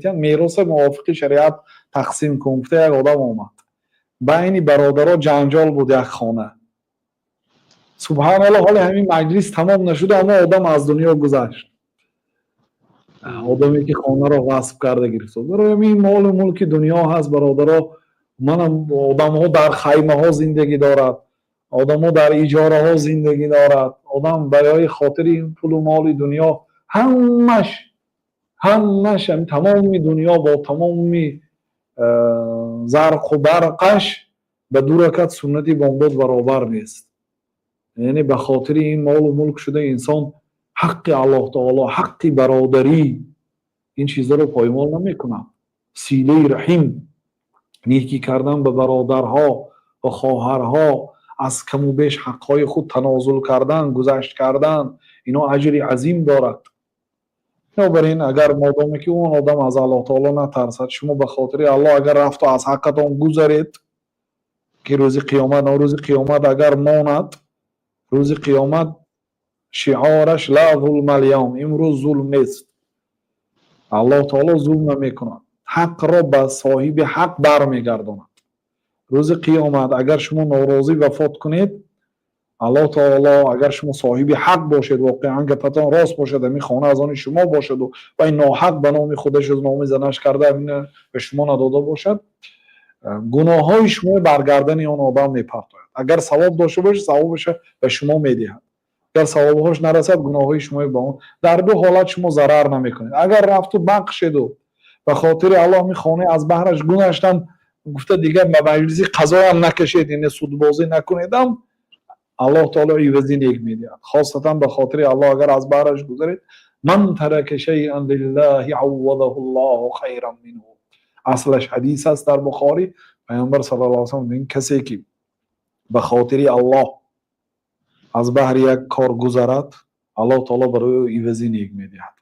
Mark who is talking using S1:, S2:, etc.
S1: Метиҳанд, мероса мувофиқи шариат тақсим кун гуфта, як одам омад. Байни бародаро ҷанҷол буд, як хона. Субҳаналлоҳ, ҳоле ҳамин маҷлис тамом нашуда, аммо одам аз дунё гузашт, одаме ки хонаро ғасб карда гирифта. Барои ҳамин молу мулки дунё ҳаст, бародаро. Манам, одамҳо дар хаймаҳо зиндагӣ дорад, одамҳо дар иҷораҳо зиндагӣ дорад. Одам барои хотири ин пулу моли дунё ҳамаш, ҳамаш, тамоми дунё бо тамоми зарқу барқаш ба ду ракат суннати бомдод баробар нест. Яъне ба хотири ин молу мулк шуда, инсон ҳаққи Аллоҳ таоло, ҳаққи бародарӣ, ин чизҳоро поймол намекунад. Силаи раҳим, некӣ кардан ба бародарҳо ва хоҳарҳо, аз каму беш ҳаққҳои худ танозул кардан, гузашт кардан, ино аҷри азим дорад. Бинобар ин, агар модоме ки он одам аз Аллоҳ таоло натарсад, шумо ба хотири Аллоҳ агар рафту аз ҳаққатон гузаред, ки рӯзи қиёмат, рӯзи қиёмат агар монад, рӯзи қиёмат шиораш «ла зулма альявм», имрӯз зулм нест. Аллоҳ таоло зулм намекунад, ҳақро ба соҳиби ҳақ бармегардонад. Рӯзи қиёмат агар шумо норозӣ вафот кунед, Аллоҳ таоло, агар шумо соҳиби ҳақ бошед, воқеан гапатон рост бошад, ҳамин хона аз они шумо бошаду вай ноҳақ ба номи худашу номи занаш карда, ҳамина ба шумо надода бошад, гуноҳҳои шумо бар гардани он одам мепартояд. Агар савоб дошта бошад, савобаша ба шумо медиҳад. Агар савобҳош нарасад, гуноҳҳои шумо ба он. Дар ду ҳолат шумо зарар намекунед. Агар рафту бахшеду ба хотири Аллоҳ ми хонаи аз баҳраш гузаштам гуфта, дигар ба маҷлиси қазоям накашед, яъне судбозӣ накунедам, Аллоҳ таоло ивази нек медиҳад. Хосатан ба хотири Аллоҳ агар аз баҳраш гузаред, «ман тарака шайъан лиллаҳи аввадаҳу Аллоҳу хайран минҳу», аслаш ҳадис аст дар Бухорӣ. Паёмбар саллаллоҳу алайҳи васаллам мегӯяд: касе ки ба хотири Аллоҳ аз баҳри як кор гузарад, Аллоҳ таоло барои ӯ ивази нек медиҳад.